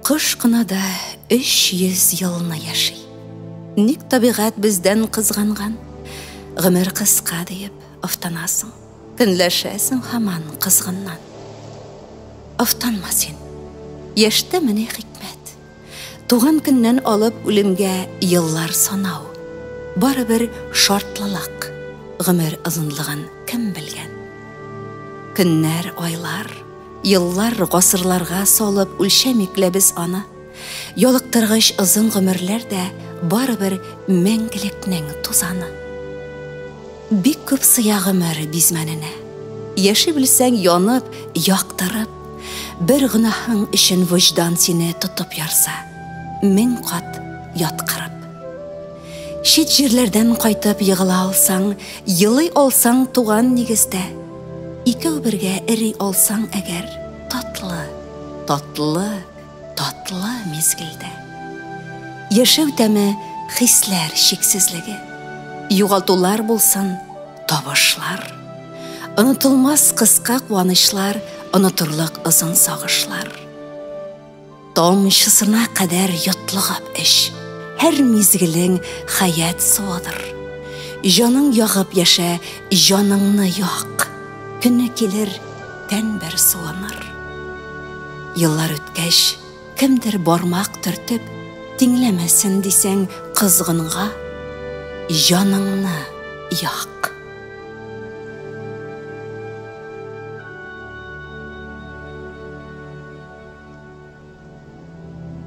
Кош кына да 300 елны яши. Ник табигать бездән кызганган? Гомер кыска диеп офтанасың, көнләшәсең һаман кызгыннан. Офтанма син. Яшьтә менә хикмәт. Туган көннән алып үлемгә еллар санау. Барыбер шартлылык. Гомер озынлыгын кем белгән? Көннәр, айлар, еллар, гасырларга салып үлчәмик лә без аны. Ялыктыргыч озын гомерләр дә барыбер мәңгелекнең тузаны. Бик күп сыя гомер бизмәненә. Яши белсәң янып, яктырып, бер гөнаһың өчен вөҗдан сине тотып ярса, 1000 кат яткырып. Чит җирләрдән кайтып егыла алсаң, елый алсаң туган нигездә, икәү бергә эри алсаң әгәр, татлы, татлы, татлы мизгелдә. Яшәү тәме хисләр чиксезлеге. Югалтулар булсын, табышлар. Онытылмас кыска куанычлар, онытырлык озын сагышлар. Тамчысына кадәр йотлыгып эч. Һәр мизгелең хәят суыдыр. Җаның ягып яшә, җаныңны як. Көне килер, тән бер суыныр. Еллар үткәч, кемдер бармак төртеп, тиңләмәсен дисәң кызгынга, җаныңны як.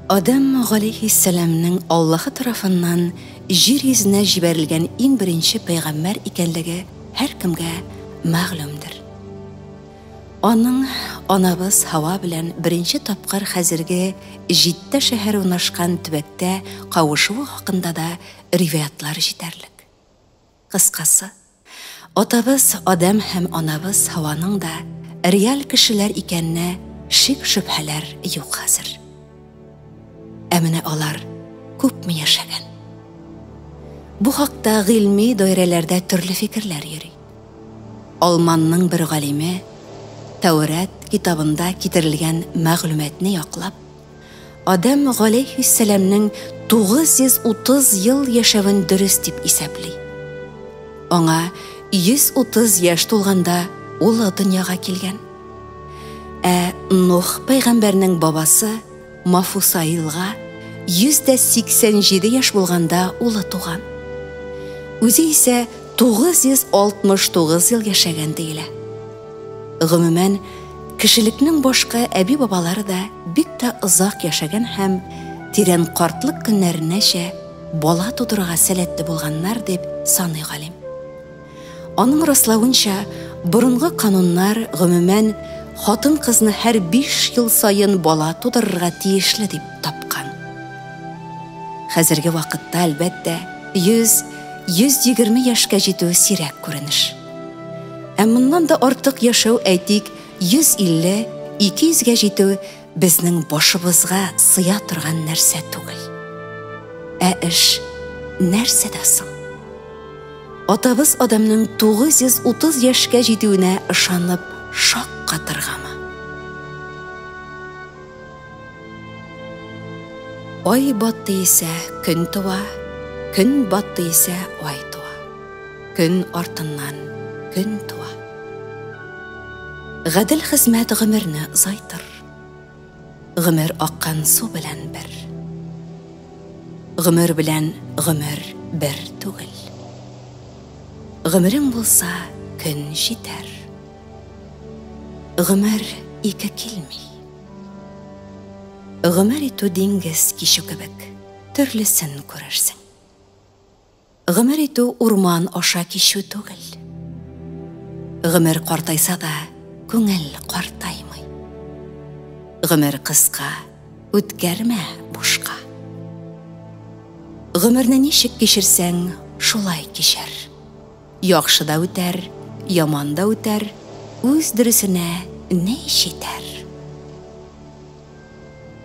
Адәм галәйһиссәламнең Аллаһы тарафыннан җир йөзенә җибәрелгән иң беренче пәйгамбәр икәнлеге һәркемгә мәгълүмдер. Аның анабыз Һава белән беренче тапкыр хәзерге Җиддә шәһәре урнашкан төбәктә кавышуы хакында да риваятлар җитәрлек. Кыскасы, атабыз Адәм һәм анабыз Һаваның да реаль кешеләр икәненә шик-шөбһәләр юк хәзер. Ә менә алар күпме яшәгән? Бу хакта гыйльми даирәләрдә төрле фикерләр йөри. Алманның бер галиме Тәүрат китабында китерелгән мәгълүматны яклап, Адәм галәйһиссәламнең 930 ел яшәвен дөрес дип исәпли. Аңа 130 яшь тулганда улы дөньяга килгән. Ә Нух пәйгамбәрнең бабасы Мафусаилга 187 яшь булганда улы туган. Үзе исә 969 ел яшәгән диелә. Гомумән, кешелекнең башка әби-бабалары да бик тә озак яшәгән һәм тирән картлык көннәренәчә бала тудырырга сәләтле булганнар дип саный галим. Аның раславынча, борынгы кануннар гомумән хатын-кызны һәр 5 ел саен бала тудырырга тиешле дип тапкан. Хәзерге вакытта, әлбәттә, 100-120 яшькә җитү сирәк күренеш. Ә моннан да артык яшәү, әйтик, 150-200гә җитү безнең башыбызга сыя торган нәрсә түгел. Ә эш нәрсәдә соң? Атабыз Адәмнең 930 яшькә җитүенә ышанып шаккатыргамы? Ай батты исә көн туа, көн батты исә ай туа. Көн артыннан көн туа. Гадел хезмәт гомерне озайтыр. Гомер аккан су белән бер. Гомер белән гомер бер түгел. Гомерең булса, көн җитәр. Гомер ике килми. Гомер итү диңгез кичү кебек, төрлесен күрерсең. Гомер итү урман аша кичү түгел. Гомер картайса да, күңел картаймый. Гомер кыска, үткәрмә бушка. Гомерне ничек кичерсәң, шулай кичәр. Яхшы да үтәр, яман да үтәр, үз дөресенә ни җитәр.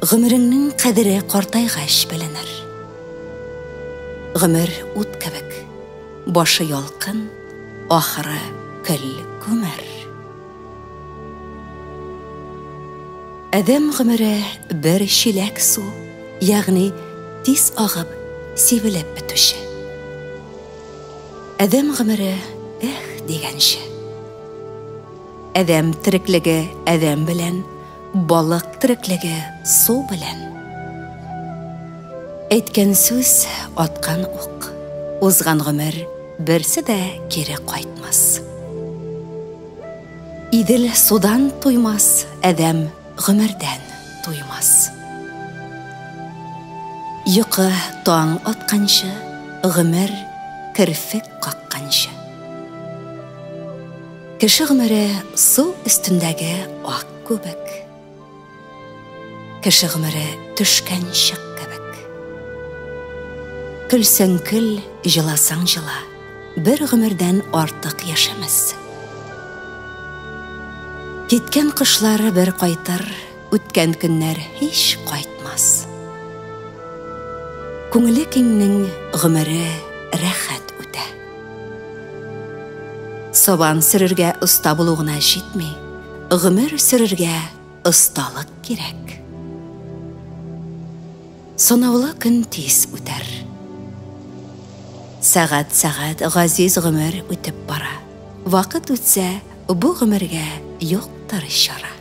Гомереңнең кадере картайгач беленер. Гомер ут кебек, башы ялкын, ахыры көл күмер. Адәм гомере бер чиләк су, ягъни тиз агып, сибелеп бетүче. Адәм гомере эх дигәнче. Адәм тереклеге адәм белән, балык тереклеге су белән. Әйткән сүз, аткан ук, узган гомер берсе дә кире кайтмас. Идел судан туймас, адәм гомердән туймас. Йокы таң атканчы, гомер керфек какканчы. Кеше гомере су өстендәге ак күбек. Кеше гомере төшкән чык кебек. Көлсәң көл, җыласаң җыла, бер гомердән артык яшәмәссең. Киткән кошлар бер кайтыр, үткән көннәр һич кайтмас. Күңеле киңнең гомере рәхәт үтә. Сабан сөрергә оста булу гына җитми, гомер сөрергә осталык кирәк. Санаулы көн тиз үтәр. Сәгать-сәгать газиз гомер үтеп бара. Вакыт үтсә, бу гомергә юктыр чара.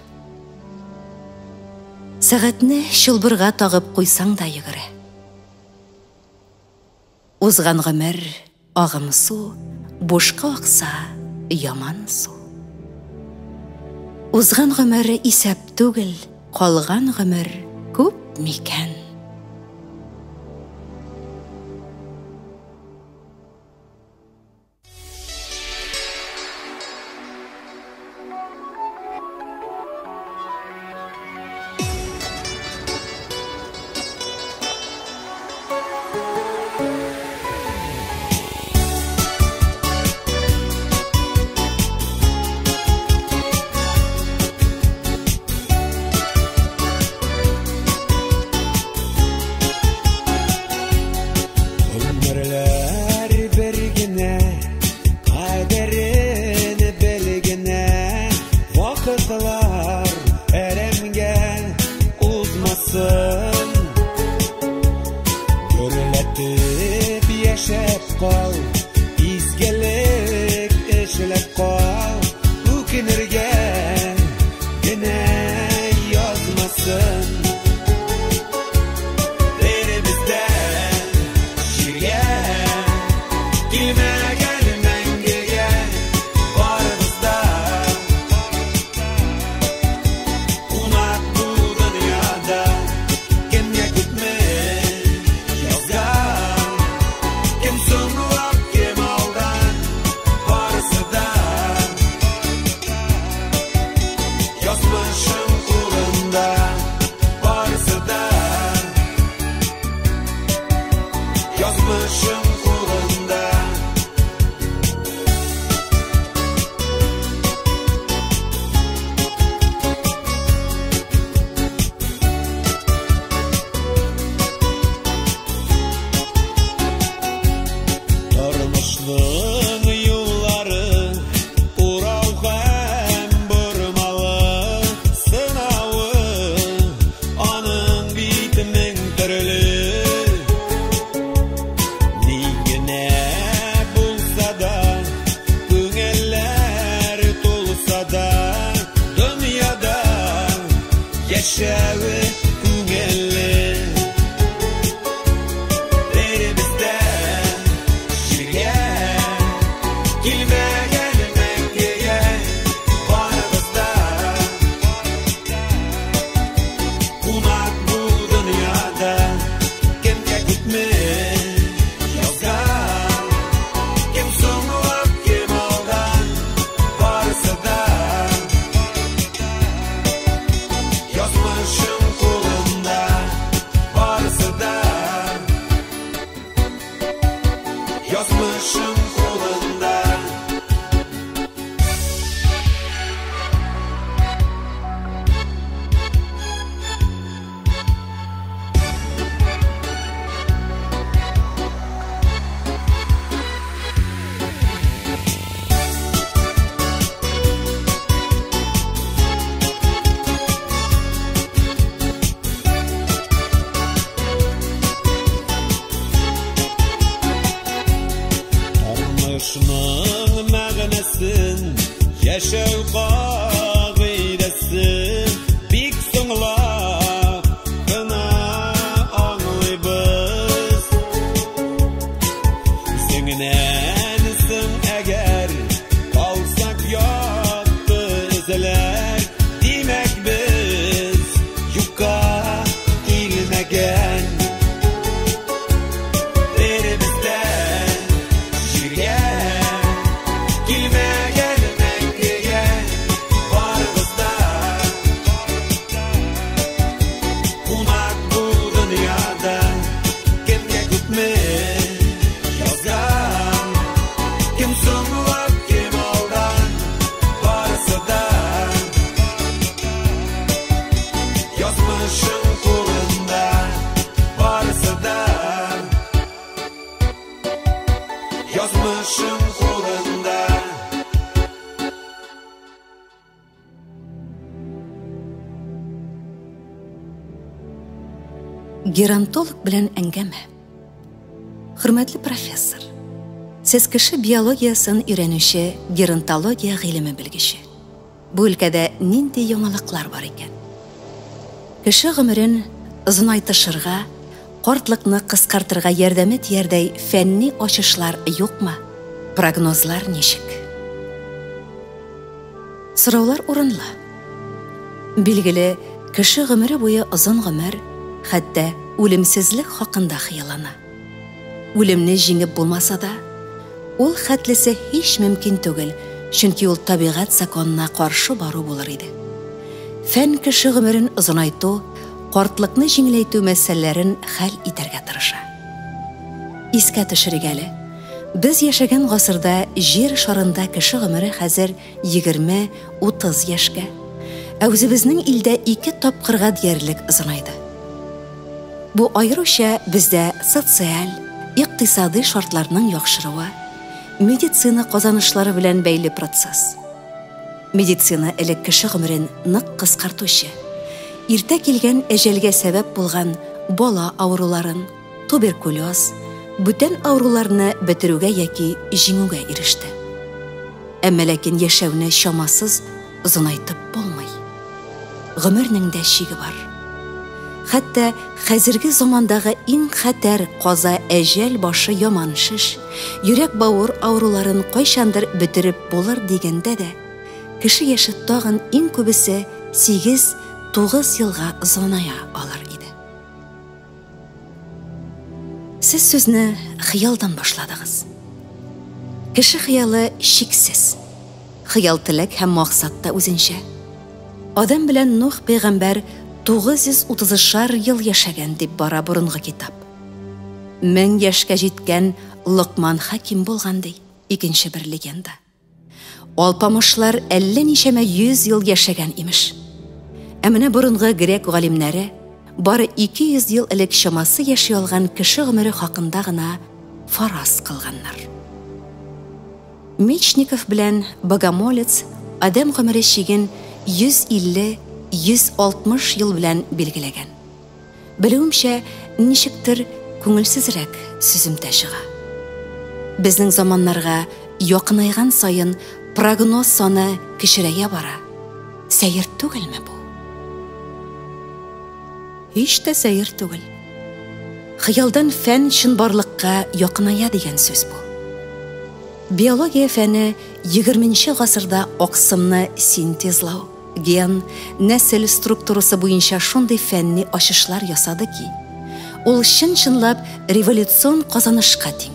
Сәгатьне чылбырга тагып куйсаң да йөгерә. Узган гомер агым су, бушка акса яман су. Узган гомер исәп түгел, калган гомер күп микән? Гомерләр бер генә, кадерен бел генә, вакытлар әрәмгә узмасын. Гөрләтеп яшәп кал, изгелек эшләп кал, үкенергә генә язмасын. Беребездән җиргә килмәгән мәңгегә, барыбыз да кунак бу дөньяда. Кемгә күпме язган, кем соңлап, кем алдан, барысы да язмышым кулында, барысы да язмышым кулында. Тормышның юллары урау һәм бормалы, сынавы аның бит мең төрле. Ни генә булса да, күңелләр тулса да, дөньяда яшәве күңелле. Беребездән җиргә килмәгән мәңгегә, барыбыз да кунак бу дөньяда. Кемгә күпме язган, кем соңлап, кем алдан, барысы да язмышым Геронтолог белән әңгәмә. Хөрмәтле профессор, сез кеше биологиясен өйрәнүче геронтология гыйлеме белгече. Бу өлкәдә нинди яңалыклар бар икән? Кеше гомерен озынайтышырга, картлыкны кыскартырга ярдәме тиярдәй фәнни ачышлар юкмы? Прогнозлар ничек? Сораулар урынлы. Билгеле, кеше гомере буе озын гомер, хәтта үлемсезлек хакында хыяллана. Үлемне җиңеп булмаса да, ул хәтлесе һич мөмкин түгел, чөнки ул табигать законына каршы бару булыр иде. Фән кеше гомерен озынайту, картлыкны җиңеләйтү мәсьәләләрен хәл итәргә тырыша. Искә төшерик әле. Без яшәгән гасырда җир шарында кеше гомере хәзер 20-30 яшькә, ә үзебезнең илдә ике тапкырга диярлек озынайды. Бу аеруча бездә социаль, икътисадый шартларның яхшыруы, медицина казанышлары белән бәйле процесс. Медицина элек кеше гомерен нык кыскартучы, иртә килгән әҗәлгә сәбәп булган бала авыруларын, туберкулез, бүтән авыруларны бетерүгә яки җиңүгә иреште. Әмма ләкин яшәүне чамасыз озынайтып булмый. Гомернең дә чиге бар. Хәтта хәзерге замандагы иң хәтәр каза әҗәл башы яман шеш, йөрәк-бавыр авыруларын кайчандыр бетереп булыр дигәндә дә, кеше яше тагын иң күбесе 8-9 елга озыная алыр иде. Сез сүзне хыялдан башладыгыз. Кеше хыялы чиксез. Хыял теләк һәм максат та үзенчә. Адәм белән Нух пәйгамбәр 930 ел яшәгән дип бара борынгы китап. 1000 яшькә җиткән Локман Хаким булган ди, икенче бер легенда. Алпамышлар әллә ничәмә 100 ел яшәгән имеш. Ә менә борынгы грек галимнәре бары 200 ел элек чамасы яши алган кеше гомере хакында гына фараз кылганнар. Мечников белән Богомолец адәм гомере чиген 150-160 ел белән билгеләгән. Белүемчә, ничектер күңелсезрәк сүземтә чыга. Безнең заманнарга якынайган саен прогноз саны кечерәя бара. Сәер түгелме бу? Һич тә сәер түгел. Хыялдан фән чынбарлыкка якыная дигән сүз бу. Биология фәне 20 гасырда аксымны синтезлау, ген, нәсел структурасы буенча шундый фәнни ачышлар ясады ки, ул чын-чынлап революцион казанышка тиң.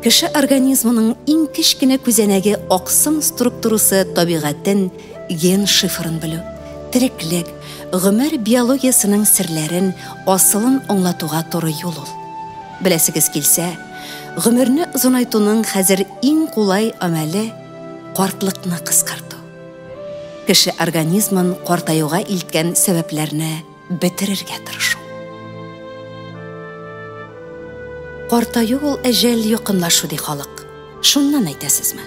Кеше организмының иң кечкенә күзәнәге аксым структурасы табигатен, ген шифрын белү, тереклек, гомер биологиясының серләрен, асылын аңлатуга туры юл ул. Беләсегез килсә, гомерне озынайтуның хәзер иң кулай амәле картлыкны кыскарту. Кеше организмын картаюга илткән сәбәпләрне бетерергә тырышу. Картаю ул әҗәл якынлашу ди халык. Шуннан әйтәсезме?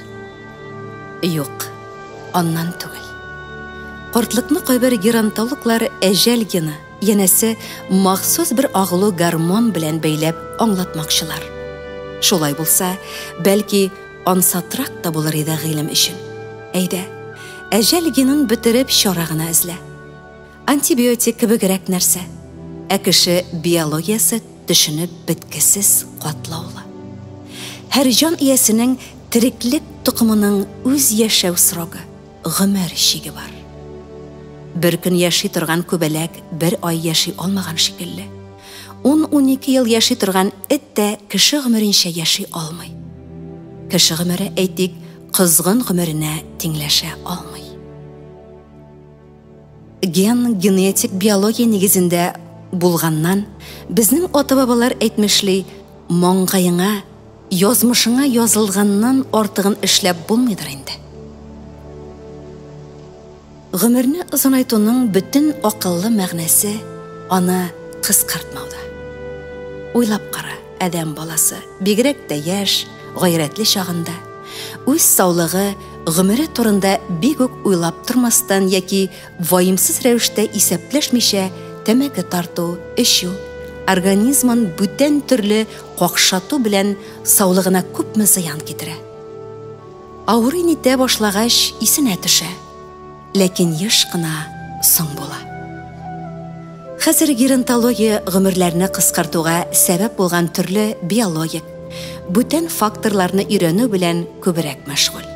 Юк, аннан түгел. Картлыкны кайбер геронтологлар әҗәл гены, янәсе махсус бер агулы гормон белән бәйләп аңлатмакчылар. Шулай булса, бәлки ансатрак та булыр иде гыйлем өчен. Әйдә, әҗәл генын бетереп чара гына эзлә. Антибиотик кебегрәк нәрсә. Ә кеше биологиясе төшенеп беткесез катлаулы. Һәр җан иясенең тереклек токымының үз яшәү срогы, гомер чиге бар. Бер көн яши торган күбәләк бер ай яши алмаган шикелле. 10-12 ел яши торган эт тә кеше гомеренчә яши алмый. Кеше гомере, әйтик, кызгын гомеренә тиңләшә алмый. Ген, генетик биология нигезендә булганнан, безнең ата-бабалар әйтмешли, маңгаеңа, язмышыңа язылганнан артыгын эшләп булмыйдыр инде. Гомерне озынайтуның бөтен акыллы мәгънәсе аны кыскартмауда. Уйлап кара, адәм баласы, бигрәк тә яшь, гайрәтле чагында, үз саулыгы, гомере турында бик үк уйлап тормастан яки ваемсыз рәвештә исәпләшмичә тәмәке тарту, эчү, организмын бүтән төрле какшату белән саулыгына күпме зыян китерә. Авырый нитә башлагач, исенә төшә. Ләкин еш кына соң була. Хәзер геронтология гомерләрне кыскартуга сәбәп булган төрле биологик, бүтән факторларны өйрәнү белән күбрәк мәшгуль.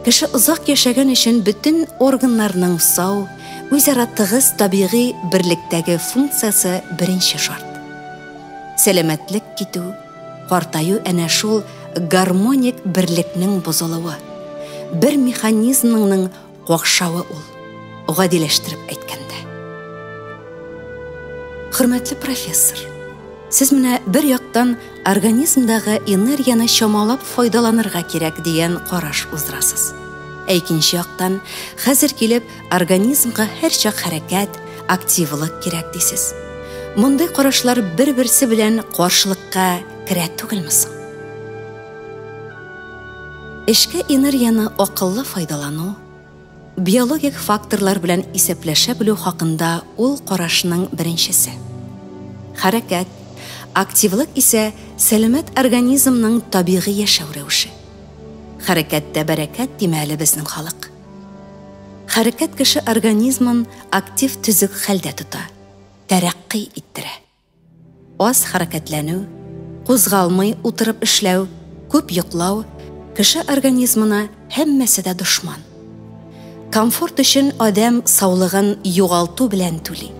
Кеше озак яшәгән өчен бөтен органнарның сау, үзара тыгыз табигый берлектәге функциясе беренче шарт. Сәламәтлек китү, картаю әнә шул гармоник берлекнең бозылуы, бер механизмның какшавы ул, гадиләштереп әйткәндә. Хөрмәтле профессор, сез менә бер яктан организмдагы энергияне чамалап файдаланырга кирәк дигән караш уздырасыз. Ә икенче яктан, хәзер килеп организмга һәрчак хәрәкәт, активлык кирәк дисез. Мондый карашлар бер-берсе белән каршылыкка керә түгелме соң? Эчке энергияне акыллы файдалану, биологик факторлар белән исәпләшә белү хакында ул карашның беренчесе. Хәрәкәт, активлык исә сәламәт организмның табигый яшәү рәвеше. Хәрәкәттә бәрәкәт димә әле безнең халык. Хәрәкәт кеше организмын актив төзек хәлдә тота, тәрәкъкый иттерә. Аз хәрәкәтләнү, кузгалмый утырып эшләү, күп йоклау кеше организмына һәммәсе дә дошман. Комфорт өчен адәм саулыгын югалту белән түли.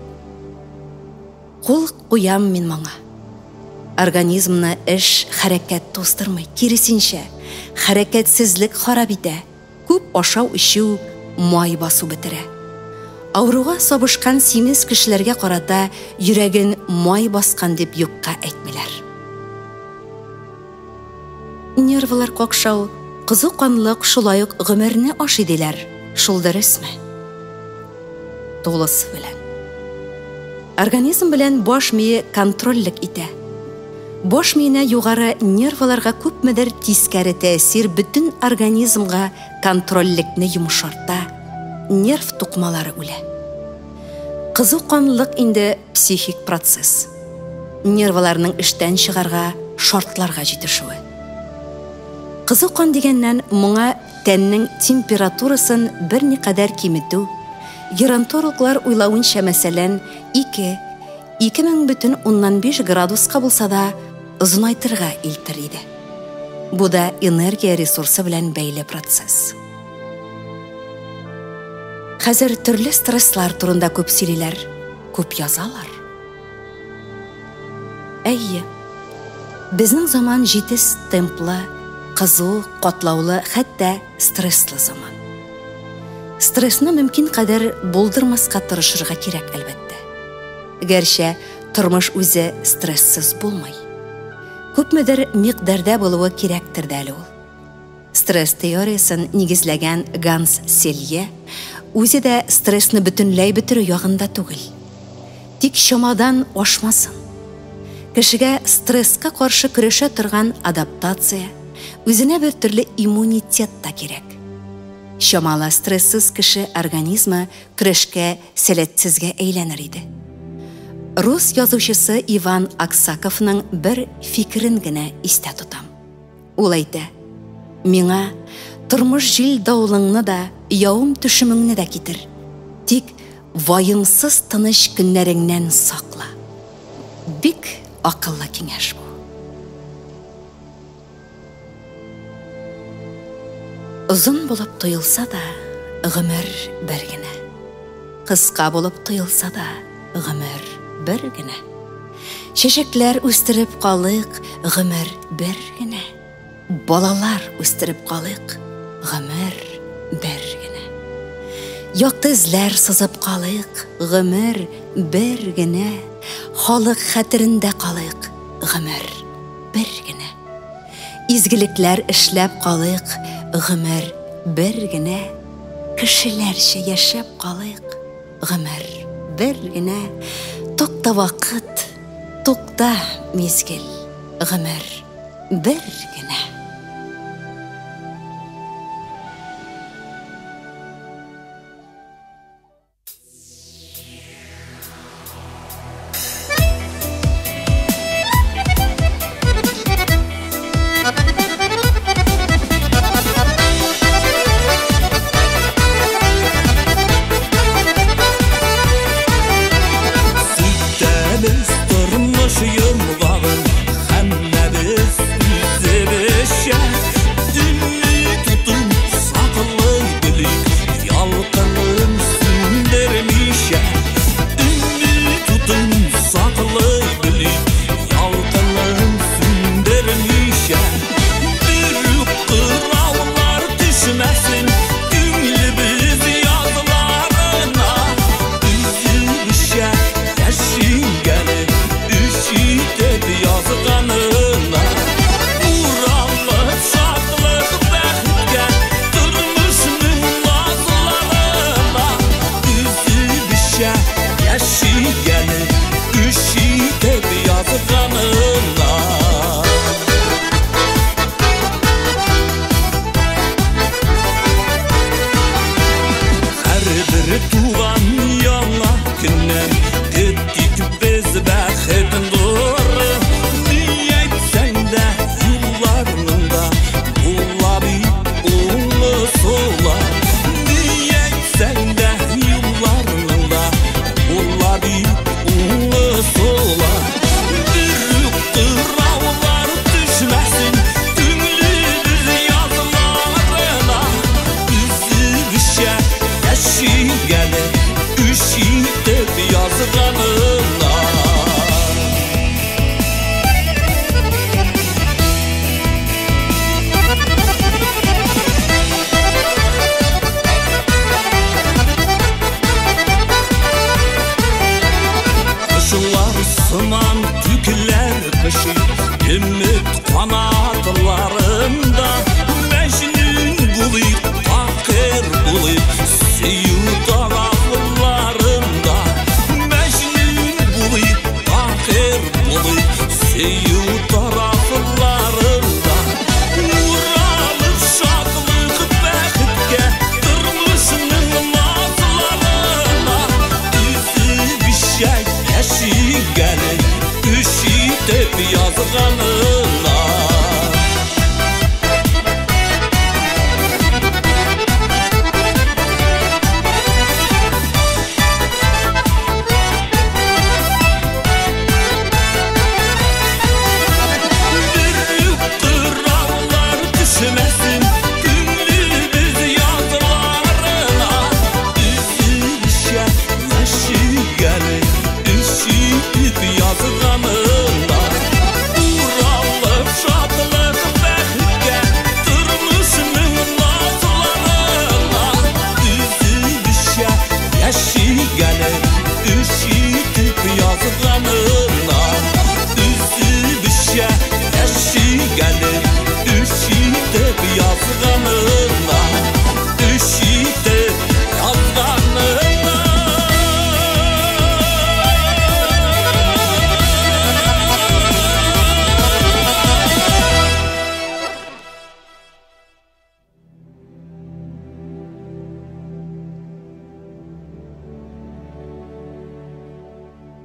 Кул куям мин моңа. Организмны эш, хәрәкәт туздырмый, киресенчә, хәрәкәтсезлек харап итә, күп ашау-эчү, май басу бетерә. Авыруга сабышкан симез кешеләргә карата йөрәген май баскан дип юкка әйтмиләр. Нервлар какшау, кызу канлык шулай ук гомерне ашый диләр. Шул дөресме? Тулысы белән. Организм белән баш мие контрольлек итә. Баш миенә югары нервларга күпмедер тискәре тәэсир бөтен организмга контрольлекне йомшарта, нерв тукымалары үлә. Кызу канлык инде психик процесс. Нервларның эштән чыгарга, шартларга җитешүе. Кызу кан дигәннән моңа тәннең температурасын берникадәр киметү, геронтологлар уйлавынча, мәсәлән, 2, 2000,5 градуска булса да озынайтырга илтер иде. Бу да энергия ресурсы белән бәйле процесс. Хәзер төрле стресслар турында күп сөйлиләр, күп язалар. Әйе, безнең заман җитез темплы, кызу, катлаулы, хәтта стресслы заман. Стрессны мөмкин кадәр булдырмаска тырышырга кирәк, әлбәттә. Гәрчә тормыш үзе стрессыз булмый. Күпмедер микъдарда булуы кирәктер дә әле ул. Стресс теориясен нигезләгән Ганс Селье үзе дә стрессны бөтенләй бетерү ягында түгел. Тик чамадан ашмасын. Кешегә стресска каршы көрәшә торган адаптация, үзенә бер төрле иммунитет та кирәк. Чамалы стрессыз кеше организмы көрәшкә сәләтсезгә әйләнер иде. Рус язучысы Иван Аксаковның бер фикерен генә истә тотам. Ул әйтә: "Миңа тормыш җил давылыңны да, явым төшемеңне дә китер. Тик ваемсыз тыныч көннәреңнән сакла." Бик акыллы киңәш бу. Озын булып тоелса да, гомер бер генә. Кыска булып тоелса да, гомер бер генә. Чәчәкләр үстереп калыйк, гомер бер генә. Балалар үстереп калыйк, гомер бер генә. Якты эзләр сызып калыйк, гомер бер генә. Халык хәтерендә калыйк, гомер бер генә. Изгелекләр эшләп калыйк, гомер бер генә. Кешеләрчә яшәп калыйк, гомер бер генә. Тукта вакыт, тукта мизгел, гомер бер генә.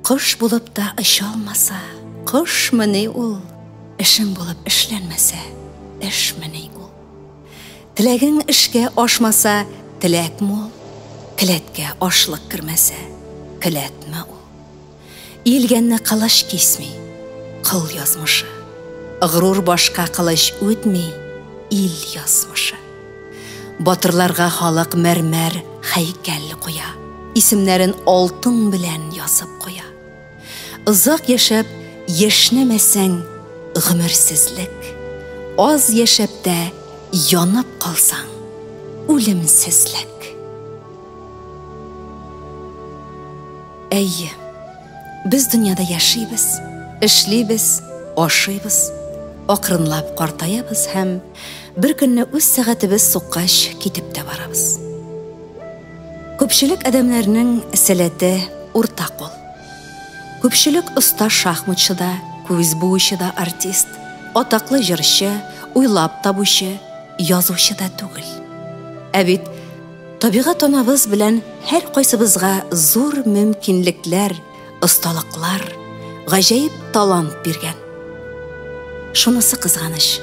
Кош булып та оча алмаса, кошмыни ул? Эшең булып эшләнмәсә, эшмени ул? Теләгең эшкә ашмаса, теләкме ул? Келәткә ашлык кермәсә, келәтме ул? Иелгәнне кылыч кисми, кол язмышы. Горур башка кылыч үтми, ил язмышы. Батырларга халык мәрмәр һәйкәл куя, исемнәрен алтын белән язып куя. Озак яшәп яшьнәмәсәң, гомерсезлек. Аз яшәп тә янып калсаң, үлемсезлек. Әйе, без дөньяда яшибез, эшлибез, ашыйбыз, акрынлап картаябыз һәм бер көнне үз сәгатебез суккач китеп тә барабыз. Күпчелек адәмнәрнең сәләте уртак ул. Күпчелек оста шахматчы да, күз буучы да артист, атаклы җырчы, уйлап табучы, язучы да түгел. Ә бит Табигать анабыз белән һәркайсыбызга зур мөмкинлекләр, осталыклар, гаҗәеп талант биргән. Шунысы кызганыч,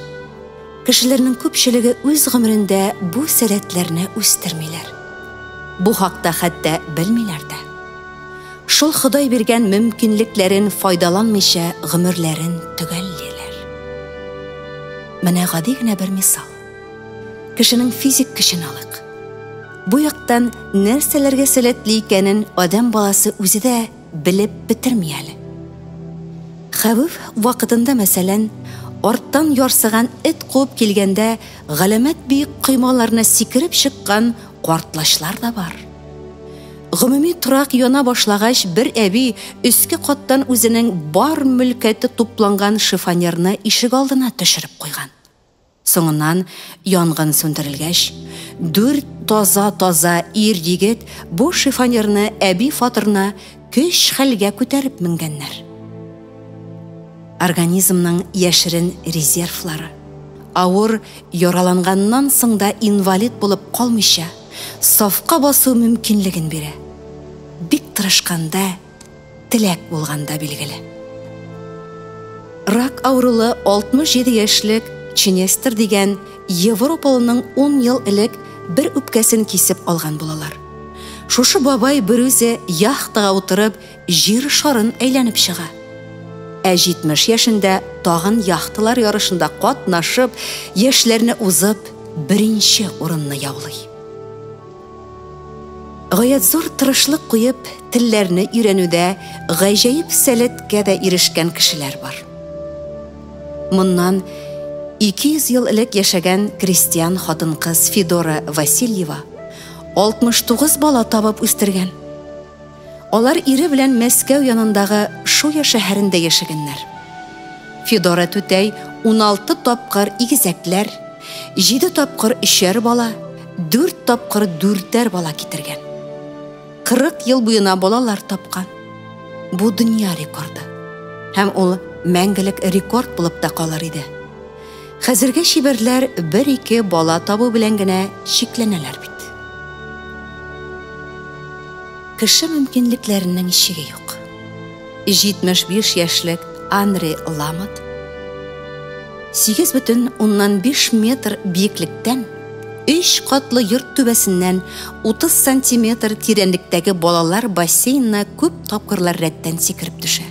кешеләрнең күпчелеге үз гомерендә бу сәләтләрне үстермиләр. Бу хакта хәтта белмиләр дә. Шул Ходай биргән мөмкинлекләрен файдаланмыйча гомерләрен төгәллиләр. Менә гади генә бер мисал. Кешенең физик көчен алыйк. Бу яктан нәрсәләргә сәләтле икәнен адәм баласы үзе дә белеп бетерми әле. Хәвеф вакытында, мәсәлән, арттан ярсыган эт куып килгәндә галәмәт биек коймаларны сикереп чыккан картлачлар да бар. Гомуми торак яна башлагач, бер әби өске каттан үзенең бар мөлкәте тупланган шифоньерны ишек алдына төшереп куйган. Соңыннан янгын сүндерелгәч, дүрт таза-таза ир-егет бу шифоньерны әби фатирына көч-хәлгә күтәреп менгәннәр. Организмның яшерен резервлары, авыр яраланганнан соң да инвалид булып калмыйча, сафка басу мөмкинлеген бирә. Бик тырышканда, теләк булганда билгеле. Рак авырулы 67 яшьлек Ченестер дигән европалының 10 ел элек бер үпкәсен кисеп алган булалар. Шушы бабай берүзе яхтага утырып җир шарын әйләнеп чыга. Ә 70 яшендә тагын яхталар ярышында катнашып, яшьләрне узып, беренче урынны яулый. Гаять зур тырышлык куеп, телләрне өйрәнүдә гаҗәеп сәләткә дә ирешкән кешеләр бар. Моннан 200 ел элек яшәгән крестьян хатын-кыз Федора Васильева 69 бала табып үстергән. Алар ире белән Мәскәү янындагы Шуя шәһәрендә яшәгәннәр. Федора түтәй 16 тапкыр игезәкләр, 7 тапкыр өчәр бала, 4 тапкыр дүртәр бала китергән. 40 ел буена балалар тапкан. Бу дөнья рекорды. Һәм ул мәңгелек рекорд булып та калыр иде. Хәзерге чибәрләр бер-ике бала табу белән генә чикләнәләр бит. Кеше мөмкинлекләренең чиге юк. 75 яшьлек Анри Ламот 8,5 метр биеклектән өч катлы йорт түбәсеннән 30 сантиметр тирәнлектәге балалар бассейнына күп тапкырлар рәттән сикереп төшә.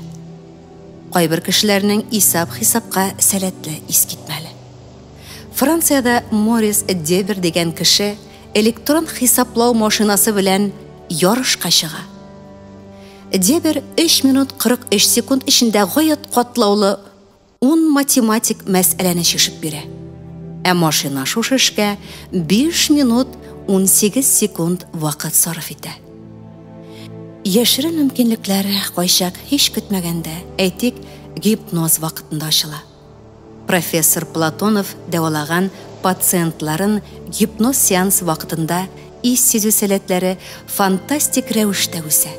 Кайбер кешеләрнең исап-хисапка сәләтле искитмәле. Франциядә Морис Дебер дигән кеше электрон хисаплау машинасы белән ярышка чыга. Дебер 3 минут 43 секунд эчендә гаять катлаулы 10 математик мәсьәләне чишеп бирә. Ә машина шушы эшкә 5 минут 18 секунд вакыт сарыф итә. Яшерен мөмкинлекләр кайчак һич көтмәгәндә, әйтик, гипноз вакытында ачыла. Профессор Платонов дәвалаган пациентларын гипноз сеанс вакытында ис сизү сәләтләре фантастик рәвештә үсә.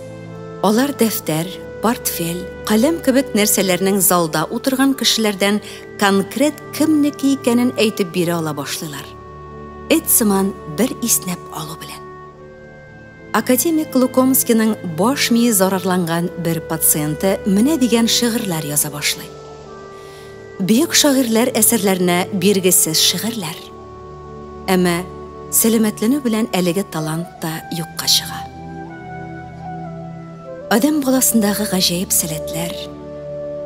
Алар дәфтәр, портфель, каләм кебек нәрсәләрнең залда утырган кешеләрдән конкрет кемнеке икәнен әйтеп бирә ала башлыйлар. Эт сыман бер иснәп алу белән. Академик Лукомскийның баш мие зарарланган бер пациенты менә дигән шигырьләр яза башлый. Бөек шагыйрьләр әсәрләренә биргесез шигырьләр. Әмма сәламәтләнү белән әлеге талант та юкка чыга. Адәм баласындагы гаҗәеп сәләтләр,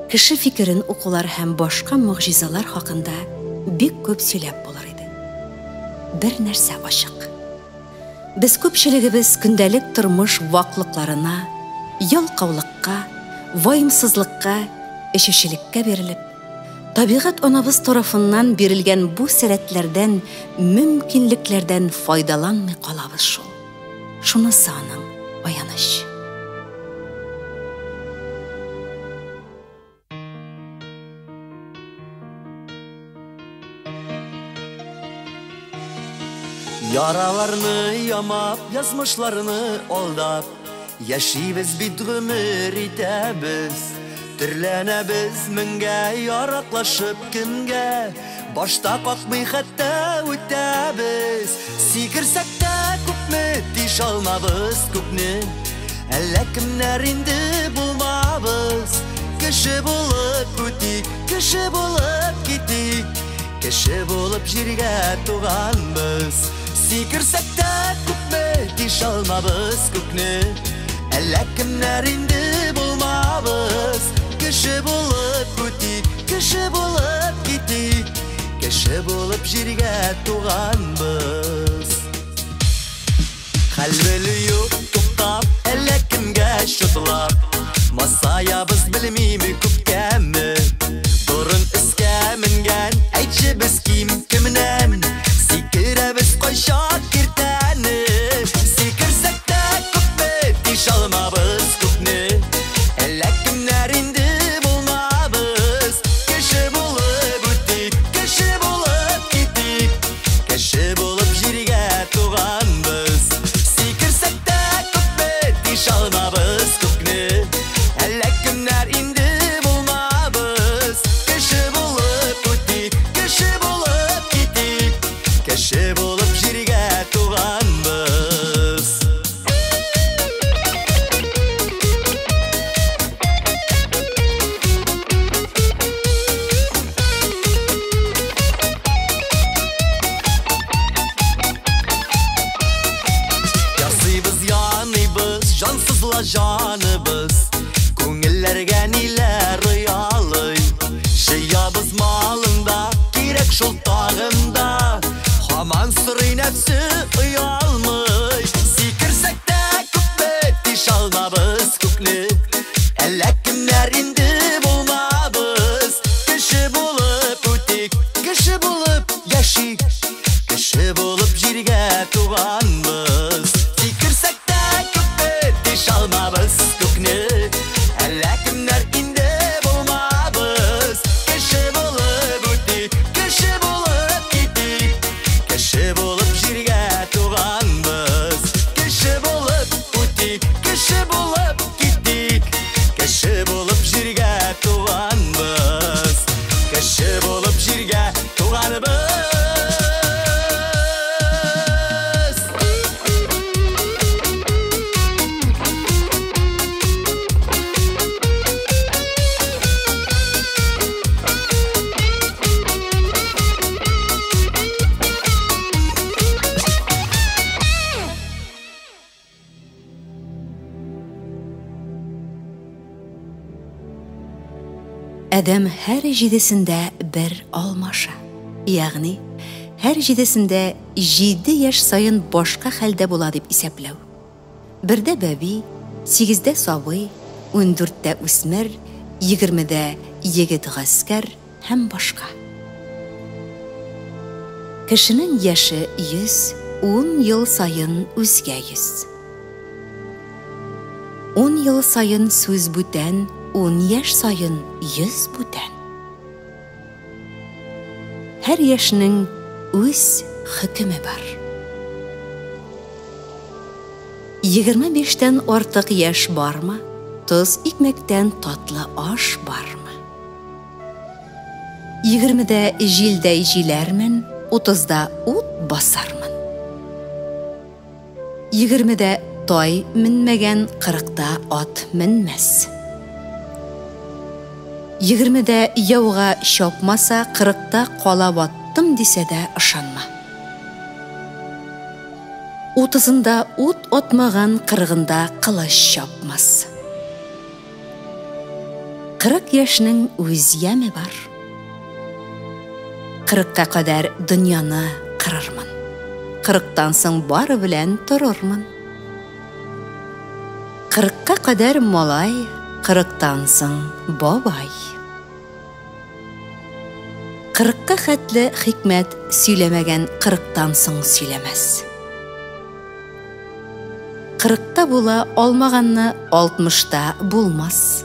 кеше фикерен укулар һәм башка могҗизалар хакында бик күп сөйләп булыр иде. Бер нәрсә ачык. Без күпчелегебез көндәлек тормыш ваклыкларына, ялкаулыкка, ваемсызлыкка, эчүчелеккә бирелеп, табигать анабыз тарафыннан бирелгән бу сәләтләрдән, мөмкинлекләрдән файдаланмый калабыз шул. Шунысы аның аяныч. Яраларны ямап, язмышларны алдап, яшибез бит гомер итәбез. Төрләнәбез меңгә, яраклашып кемгә, башта какмый хәтта үтәбез. Сикерсәк тә күпме, тиш алмабыз күкне, әллә кемнәр инде булмабыз. Кеше булып үтик, кеше булып китик, кеше булып җиргә туганбыз. Сикерсәк тә күпме, тиш алмабыз күкне, әллә кемнәр инде булмабыз. Кеше булып үтик, кеше булып китик, кеше булып җиргә туганбыз. Хәл белү юк, туктап, әллә кемгә чутлап, масаябыз белмиме күпкәме. Борын өскә менгән, әйтче без ким кемнән, сикерәбез кайчак иртәне. Сикерсәк тә күпме, тиш алмабыз күкне, әллә кемнәр инде булмабыз. Кеше булып үтик, кеше булып китик, кеше булып җиргә туганбыз. Сикерсәк тә күпме, тиш алмабыз күкне, әллә кемнәр инде булмабыз. Кеше булып үтик, кеше булып китик, кеше булып җиргә туганбыз. Ясыйбыз, яныйбыз, җансызла җаныбыз, күңелләргә ниләр оялый. Җыябыз малында, кирәк шул тагында, һаман сорый нәфсе оялмый. Сикерсәк тә күпме, тиш алмабыз күкне, әллә кемнәр инде булмабыз. Кеше булып үтик, кеше булып яшик, кеше булып җиргә туганбыз. Сикерсәк тә күпме, тиш алмабыз күкне, әллә кемнәр инде булмабыз. Кеше булып үтик, кеше булып китик, кеше булып җиргә туганбыз. Кеше булып үтик, кеше булып китик, кеше булып җиргә туганбыз. Кеше булып җиргә туганбыз. Адәм һәр җидесендә бер алмаша. Ягъни, һәр җидесендә 7 яшь саен башка хәлдә була дип исәпләү. Бердә бәби, 8дә сабый, 14тә үсмер, 20дә егет гаскәр һәм башка. Кешенең яше 100, 10 ел саен үзгә 100. 10 ел саен сүз бүтән, 10 яшь саен 100 бүтән. Һәр яшьнең үз хөкеме бар. 25тән артык яшь бармы? Тоз икмәктән татлы аш бармы? 20дә җилдәй җиләрмен, 30да ут басармын. 20дә Тай менмәгән кырыкта ат менмәс. Егермедә яуга чапмаса, кырыкта кала баттым дисә дә ышанма. Утызында ут атмаган кырыгында кылыч чапмас. 40 яшьнең үз яме бар. Кырыкка кадәр дөньяны кырырмын. Кырыктан соң бары белән торырмын. Кырыкка кадәр малай, кырыктан соң бабай. Кырыкка хәтле хикмәт сөйләмәгән кырыктан соң сөйләмәс. Кырыкта була алмаганны алтмышта булмас.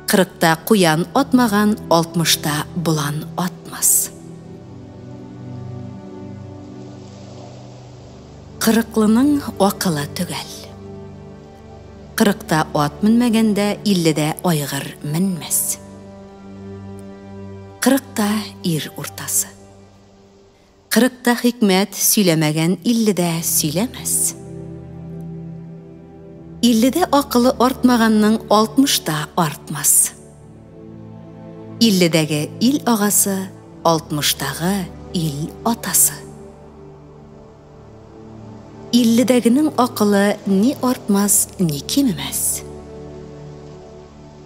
Кырыкта куян атмаган алтмышта болан атмас. Кырыклының акылы төгәл. Кырыкта ат менмәгәндә илледә айгыр менмәс. Кырыкта ир уртасы. Кырыкта хикмәт сөйләмәгән илледә сөйләмәс. Илледә акылы артмаганның алтмышта артмас. Илледәге ил агасы, алтмыштагы ил атасы. Илледәгенең акылы ни артмас, ни кимемәс.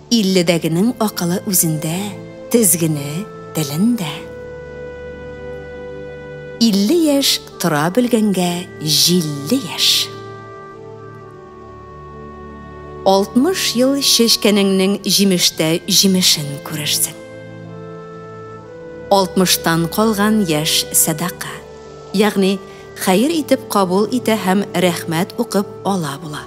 Илледәгенең акылы үзендә, тезгене телендә. 50 яшь тора белгәнгә җилле яшь. 60 ел чәчкәнеңнең җимештә җимешен күрерсең. 60-тан калган яшь сәдака, ягъни хәер итеп кабул итә һәм рәхмәт укып ала була.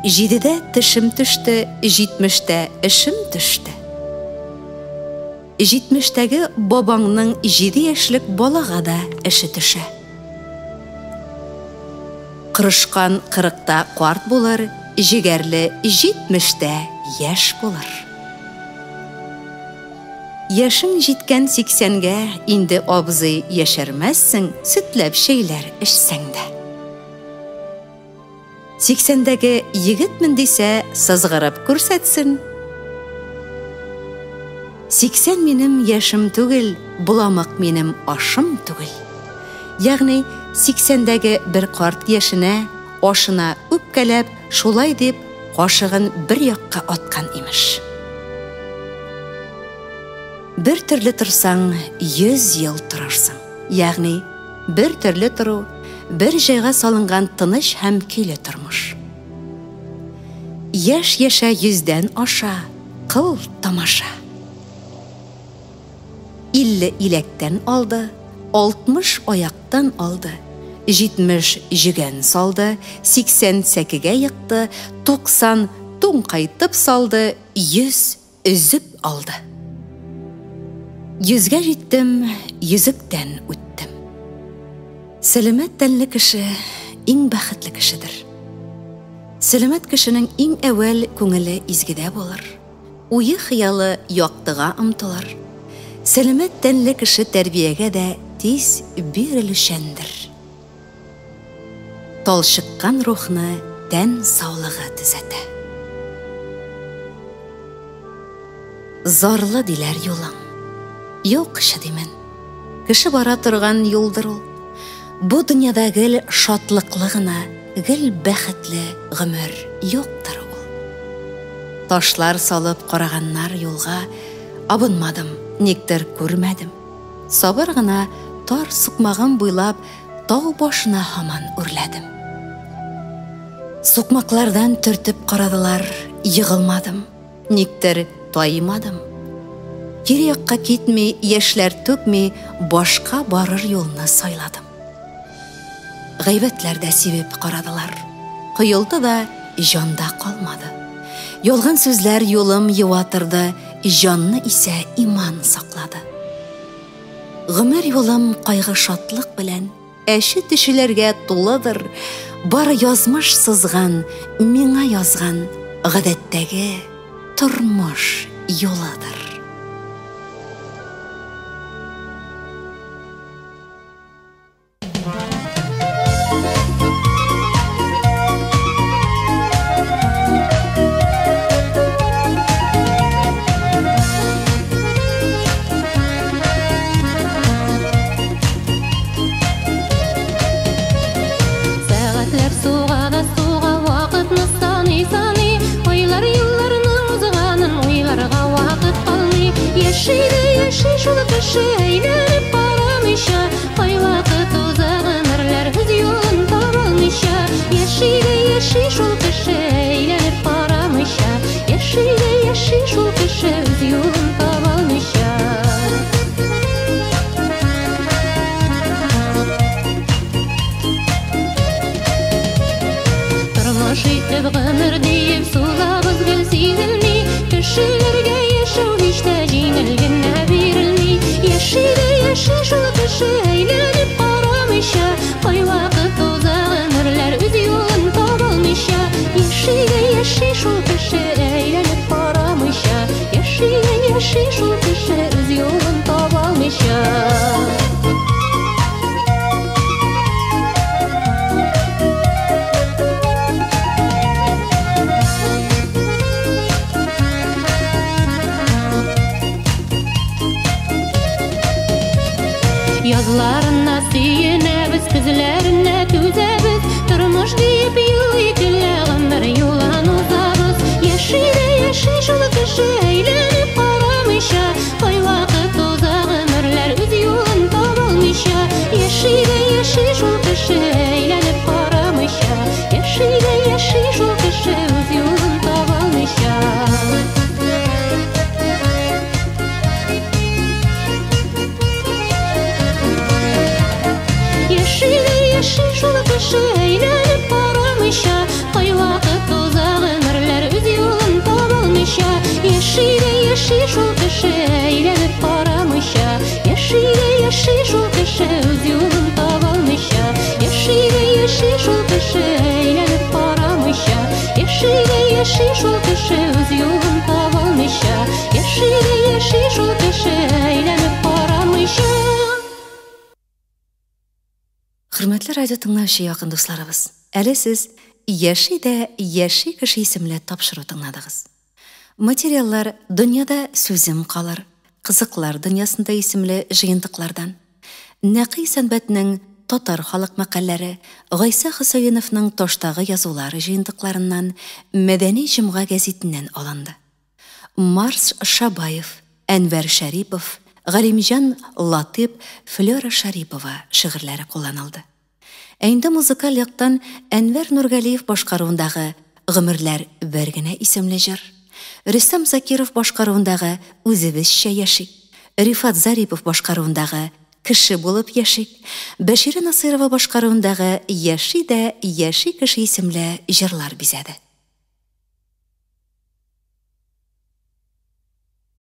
Җидедә тешем төште, җитмештә эшем төште. Җитмештәге бабаңның җиде яшьлек балага да эше төшә. Кырышкан кырыкта карт булыр, җегәрле җитмештә яшь булыр. Яшең җиткән сиксәнгә, инде абзый яшәрмәссең, сөтләп чәйләр эчсәң дә. Сиксәндәге егетмен дисә, сызгырып күрсәтсен. 80 минем яшем түгел, боламык минем ашым түгел. Ягъни 80дәге бер карт яшенә, ашына үпкәләп, шулай дип, кашыгын бер якка аткан имеш. Бер төрле торсаң, 100 ел торырсың. Ягъни бер төрле тору, бер җайга салынган тыныч һәм көйле тормыш. Яшь яшә йөздән аша, кыл тамаша. 50 иләктән алды, 60 аяктан алды, 70 җөгән салды, 80 сәкегә екты, 90 туңкайтып салды, 100 өзеп алды. Йөзгә җиттем, йөзектән үттем. Сәламәт тәнле кеше иң бәхетле кешедер. Сәламәт кешенең иң әүвәл күңеле изгедә булыр. Уе хыялы яктыга омтылыр. Сәламәт тәнле кеше тәрбиягә дә тиз бирелүчәндер. Талчыккан рухны тән саулыгы төзәтә. Зарлы диләр юлың. Юк, димен. Кеше бара торган юлдыр ул. Бу дөньяда гел шатлыклы гына, гел бәхетле гомер юктыр ул. Ташлар салып караганнар юлга, абынмадым, никтер күрмәдем. Сабыр гына тар сукмагым буйлап тау башына һаман үрләдем. Сукмаклардан төртеп карадылар, егылмадым, никтер таймадым. Кире якка китми, яшьләр түкми, башка барыр юлны сайладым. Гайбәтләр дә сибеп карадылар. Коелды да җанда калмады. Ялган сүзләр юлым юатырды, җанны исә иман саклады. Гомер юлым кайгы шатлык белән әче төшеләргә тулыдыр. Бары язмыш сызган, миңа язган гадәттәге тормыш юлыдыр. кеше әйләнеп карамыйча. Кайвакыт уза гомерләр үз юлын табалмыйча. Яши дә яши шул кеше әйләнеп карамыйча. Яши дә яши шул кеше үз юлын табалмыйча. Язларына сөенәбез, көзләренә түзәбез. Тормыш диеп елый көлә, гомер юлын узабыз. Яши дә яши шул кеше әйләнеп карамыйча. Кайвакыт уза гомерләр үз юлын табалмыйча. Яши дә яши шул кеше әйләнеп карамыйча. Яши дә яши шул кеше үз юлын табалмыйча. Яши дә яши шул кеше әйләнеп карамыйча. Кайвакыт уза гомерләр үз юлын табалмыйча. Яши дә яши шул кеше әйләнеп карамыйча. Яши дә яши шул кеше үз юлын табалмыйча. Яши дә яши шул кеше әйләнеп карамыйча. Яши дә яши шул кеше үз юлын табалмыйча. Яши дә яши шул кеше әйләнеп карамыйча. Хөрмәтле радио тыңлаучы якын дусларыбыз, әле сез Яши дә яши кеше исемле тапшыру тыңладыгыз. Материаллар Дөньяда сүзем калыр, Кызыклар дөньясында исемле җыентыклардан, Нәкый Сәнбәтнең татар халык мәкальләре, Гайсә Хөсәеновның таштагы язулары җыентыкларыннан, Мәдәни җомга гәзитеннән алынды. Марс Шабаев, Әнвәр Шәрипов, Галимҗан Латыйп, Флера Шәрипова шигырьләре кулланылды. Ә инде музыкаль яктан Әнвәр Нургалиев башкаруындагы Гомерләр бер генә исемле җыр, Рөстәм Закиров башкаруындагы Үзебезчә яшик, Рифат Зарипов башкаруындагы Кеше булып яшик, Бәширә Насыйрова башкаруындагы Яши дә яши кеше исемле җырлар бизәде.